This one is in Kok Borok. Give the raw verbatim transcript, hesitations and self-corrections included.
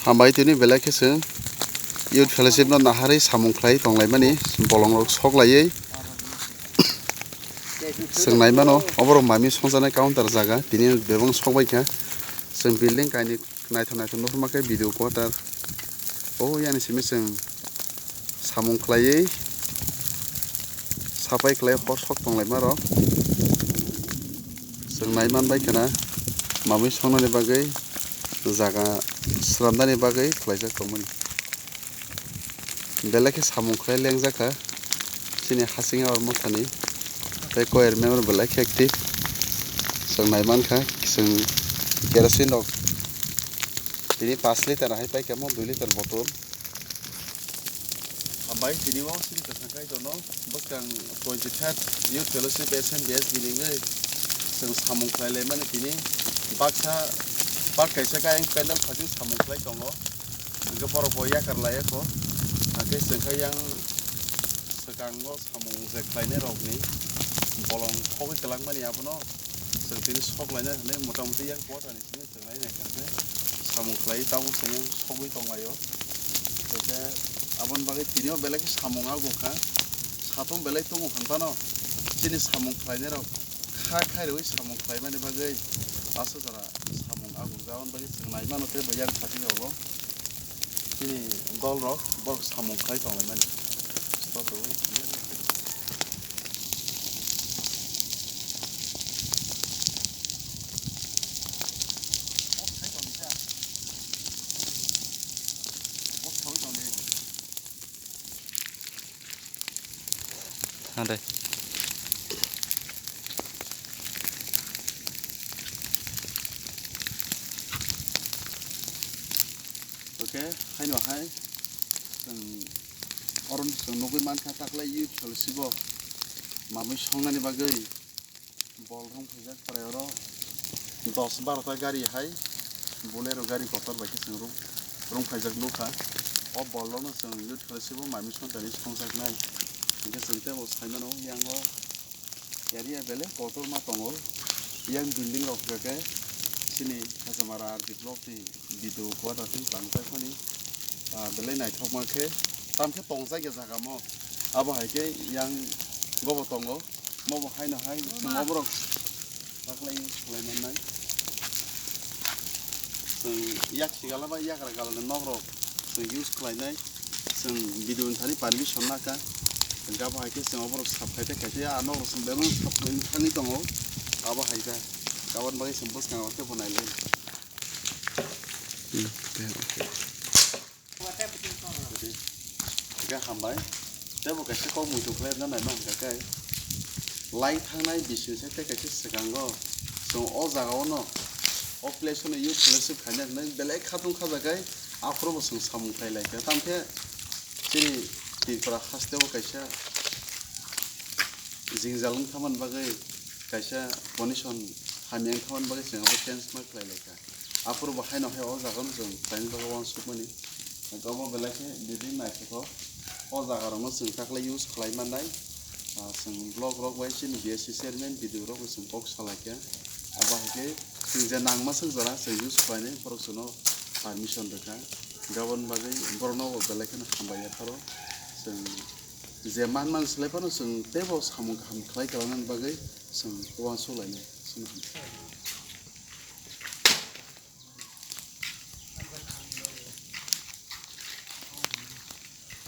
Hambai tini belai khe chwng Youth Fellowship no naharwi samung khlai tonglaimani, bolongrok sok laiwi. Chwng naimano, oborok mami songjaknai counter jaga, tini bebak sok bai kha. Chwng building kainwi naithok naithok nukma khe video quarter. O yani simi chwng samung khlaiwi sapai khlai hor sok tonglaima rok. Chwng naiman bai khna mamwi songnani bagwi jaga swnamnani bagwi khlaijak tongmani. Belai khe samung khlai lengjak kha chini hasing or mothani tei choir member belai khe active. Chwng naiman kha chwng kerosene rok tini pash liter hai pai kha mo dui liter bottle. Hambai tini o sini kwthang khai tono bwskang twenty third Youth Fellowship S M B S bini wngwi chwng samung khlai laimani tini baksa part kaisa khe ayang pandal phaising samung khlai tongo. Hwnkhe borok bo yakar laiya kho. Hwnkhe chwng khe yang swkango samung je khlainai rokni bolong khogwi kwlangmani abono chwng tini sok laina hwnwi mota moti yang quarter ni simi chwng lai nai kha khe samung khlai tabuk chwng yang sogwi tong laio. Hwnkhe aboni bagwi tini o belai khe samung ago kha. Satung belai tongo hwn phano chini samung khlainai rok kha khairwi samung khlaimani bagwi aswk jora samung ago kha. Aboni bagwi chwng nai mano tei bo yang phating rogo. Chini dol rok borok samung khlai tonglaimani. Thang de. Oke, haino hai chwng oro chwng nugwi mankha taklai youth fellowship o mamwi songnani bagwi bol rung phaijak parai oro dos baro ta gari hai Bolero gari kotor bai khe chwng rung, rung phaijak nukha. O bol rokno chwng youth fellowship o mamwi songchani songjaknai hwnkhe chwng teibo saimano yango. Area belai kotorma tongo. Yang building rok hwnkhe chini Hajamara R D block ni video quarter twi tangjakmani, ah, belai naithokma khe. Tamkhe tongjak ya jaga mo. Abo hai khe yang gobo tongo. Mobo haino hai chwng oborok taklai use khlai mannai. Chwng yak sigala ba yagra galani nok rok chwng use khlainai. Chwng video ni thani permission naka. Hwnkhe abo hai khe chwng oborok sap khai tei khai tei a nok rok chwng belai sap khai thangwi tongo. Abo hai khe aboni bagwi chwng bwskango tei bo nailai. Hmm, okay. Hwnkhe hambai. Tei bo kaisa kok muitu khlai rwna naima hwnkha khe. Lai thangnai bising se tei kaisa swkango chwng o jaga o no o place o no youth fellowship khaina hwnwi belai khatung khajagai aphuru bo chwng samung khlai lai kha. Tamkhe chini Tripura haste o kaisa jingjal wng thamani bagwi kaisa condition hamya wng thamani bagwi chwng abo change ma khlai lai kha. Aphuru bo haino hai o jaga no chwng khlaina bagwi uansukmani. Hwnkhe obo belai khe building naithothok. O jaga rokno chwng taklai use khlai mannai. Ah, chwng block rok bai chini B S C chairman, B D O rok bai chwng kok salai kha. Abo hai khe chwng je nangma swk jora chwng use khlainai borok chwngno permission rwkha. Hwnkhe aboni bagwi borokno bo belai kheno hambai yapharo. Chwng je man man swlai phano chwng teibo samung kaham khlai kwlanani bagwi chwng uansuk lainai.